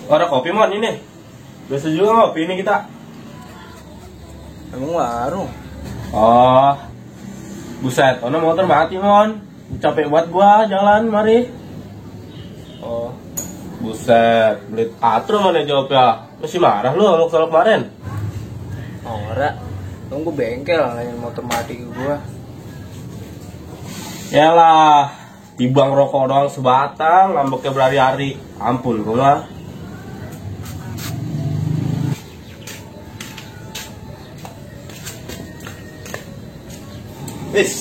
Ada kopi mon ini. Biasa juga ngopi ini kita. Emang warung. Oh. Buset, ono motor mati mon. Capek buat gua jalan mari. Oh. Buset, beli katro mana jawab ya. Masih marah lu sama soal kemarin. Ora. Tunggu bengkel lain motor mati ke gua. Yalah, tibang rokok doang sebatang, ngambeknya berhari-hari. Ampun gua mah. Wis,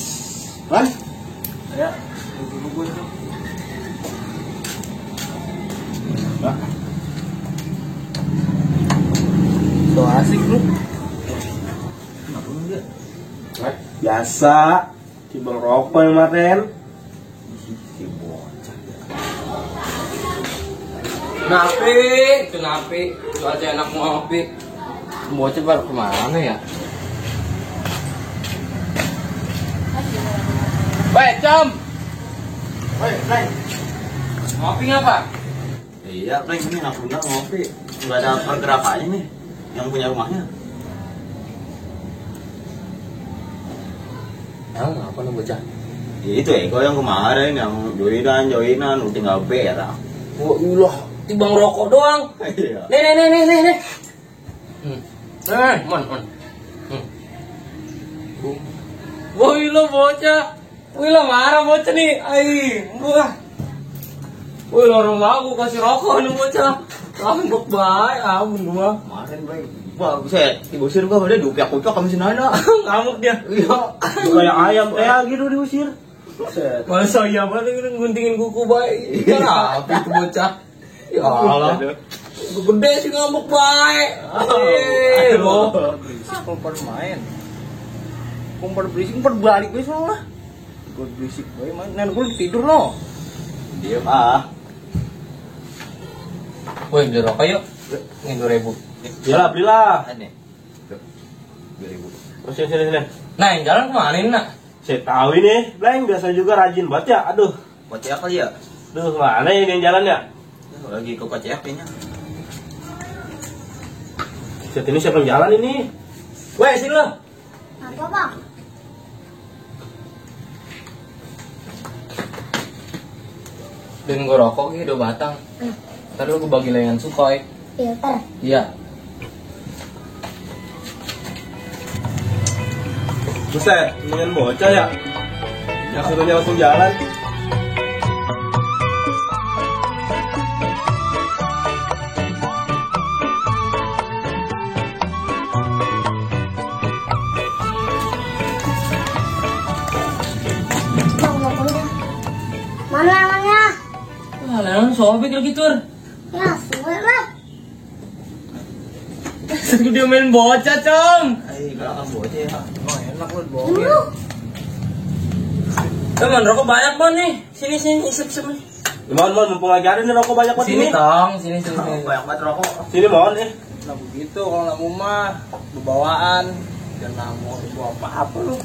Man. Ya, dulu gua tuh. Nah, So asik lu. kenapa lu enggak? Biasa, tibang rokok yang kemarin. Si bocah. Kenapa? Cuaca enak mau ngopi. Bocah baru kemana ya? Woi, Cem. Woi, Frank. Ngopi ngapa? Iya, Frank, ini enak bener ngopi. Enggak ada pergerakannya nih yang punya rumahnya. Apa lu bocah? Itu Eko yang kemarin yang joinan udah tinggal berak. Oh, ilah, tibang rokok doang. Iya. Nih. Mon. Woi lo bocah. Woi lo marah bocah nih. Wah. Woi lo rumah aku kasih rokok nih bocah. Ngambek baik, ampun gua. Kemarin, Bang. Wah, buset, diusir gua udah diupiak-upiak sama si Nana. Ngamuk dia. Iya. Kayak ayam kayak gitu diusir. Buset. Masa iya banget guntingin kuku baik. Kenapa itu bocah? Ya Allah. Gede sih ngambek baik. Lo. Kalau pada main. Kok pada berisik, pada balik gue semua. Gue berisik, gue main. Nen gue tidur loh. Diam ah. Woi, beli rokok yuk. Ini 2.000. Yalah, belilah. Ane. 2000. Oh, sini. Nah, yang jalan kemana nak? Saya tahu ini, Blank biasa juga rajin banget ya. Aduh, Kocek kali ya? duh mana ini yang jalan ya? Lagi ke kocek kayaknya. Set ini siapa yang jalan ini? Woi, sini lo. Apa bang? Dan gue rokok gitu 2 batang. Ntar lu gue bagi layangan Sukhoi. Filter. Iya. Buset, dengan bocah ya? Yang suruhnya langsung jalan. Bang, rokoknya. Mana layangannya? Wah, layangan sobek lagi tur. Ya, suwe lah. Dia main bocah, Com. Ayo, belakang bocah ya. Oh, enak lu Dulu. bohongin. Teman rokok banyak bon nih. Sini isep nih. Mohon, mumpung lagi ada nih rokok banyak banget Sini ini. tong, sini. Banyak banget rokok. Sini mohon nih. Nah begitu kalau nggak mau mah bawaan dan nggak mau ibu apa lu.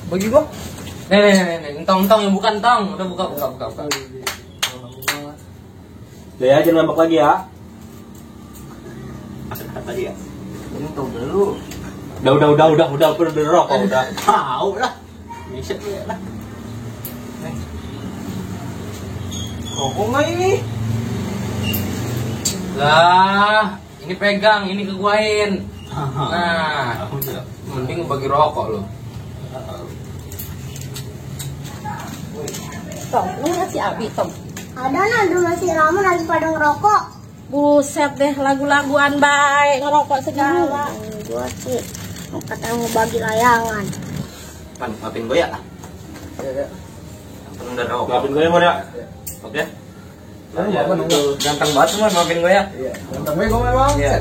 Bagi gua. Nih, tong yang bukan tong. Udah buka. Dia aja ngambek lagi ya. Apa tadi ya? Ini tau dulu. Udah rokok udah. Tahu lah. Misek ya lah. Rokok nggak ini? Lah, ini pegang, ini keguain. Nah, mending bagi rokok lo. Tom, lu ngeliat si Abi, Tom? Ada nanti masih lama lagi pada ngerokok. Buset deh, lagu-laguan baik, ngerokok segala. Gua sih katanya mau bagi layangan. Pan, maafin gue ya. Ya. Yang penuh dari rokok. Maafin gue ya mon ya. Oke. Ganteng banget semua, maafin gue ya. Iya, ganteng gue memang. Iya.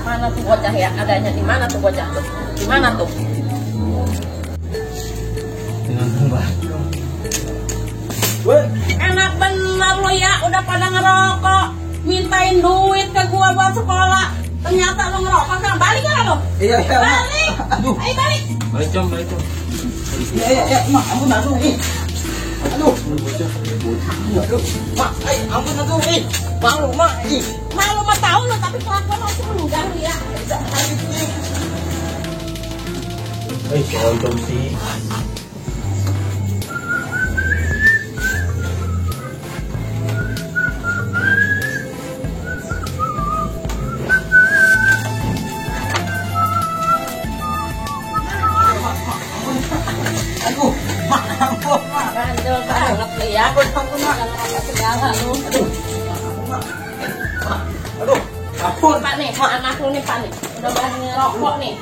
Mana tuh bocah ya? Adanya di mana tuh bocah tuh? Di mana tuh? Ganteng banget. Enak bener lo ya, udah pada ngerokok. Mintain duit ke gua buat sekolah. Ternyata lo ngerokok kan balik kan lo? Iya. Balik. Aduh. Ayo balik. Balik com. Iya, mak, aku masuk nih. Aduh, aduh, mak, ampun aduh, malu mak, Malu mah tahu lo, tapi kelakuan masih enggak ya. Untung sih. aduh, mak, ampun mak, Bandel banget lo ya. Ampun mah kalau apa segala lu. aduh, ampun. Pak nih, mau anak lu nih Pak nih. Udah belajar ngerokok nih.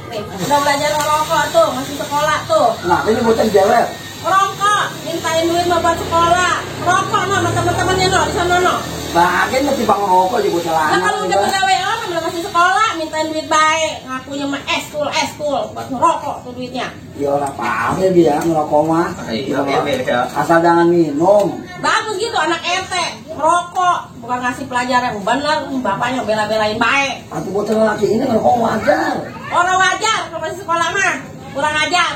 Udah belajar ngerokok tuh, masih sekolah tuh. Nah, ini bocah jawab. Rokok, mintain duit mau buat sekolah. Rokok no, sama temen-temennya no, di sana no. Bagian mesti bang rokok aja bocah Nah lanang. kalau udah pegawai orang, udah masih sekolah, mintain duit baik. Ngakunya mah eskul, buat ngerokok tuh duitnya. Ya orang paham ya dia ngerokok mah. Iya. Asal jangan minum. Bagus gitu anak RT, ngerokok. Bukan ngasih pelajaran yang bener, bapaknya bela-belain baik. Atau bocah laki ini ngerokok wajar. Orang wajar, kalau masih sekolah mah, kurang ajar.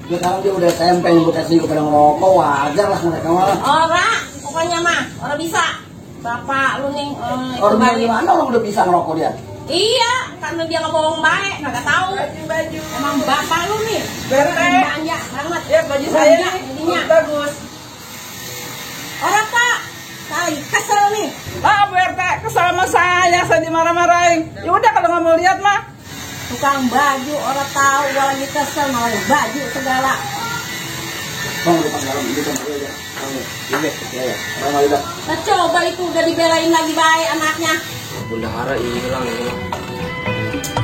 Ya kalau dia udah SMP yang bocah sih pada ngerokok wajar lah mereka mah. Orang, pokoknya mah, orang bisa. Bapak lu nih, Orang dari mana orang udah bisa ngerokok dia? Iya, karena dia nggak bohong baik, nggak tahu. Emang bapak lu nih, belanja banget. Ya baju saya nih jadinya. bagus. Orang Pak, saya kesel nih. Ah Bu RT kesal sama saya dimarah-marahin. Ya udah kalau nggak mau lihat mah. Tukang baju, orang tahu gua lagi kesel malah baju segala. Bang depan dalam ini kan aja. Ini ya. Orang udah. Nah, coba itu udah dibelain lagi baik anaknya. Bendahara hilang ini mah.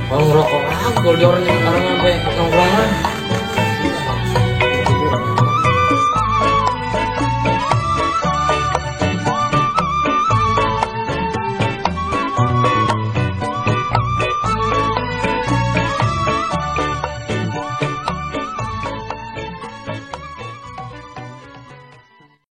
Kalau ngerokok aku kalau dia orang sampai nongkrongan.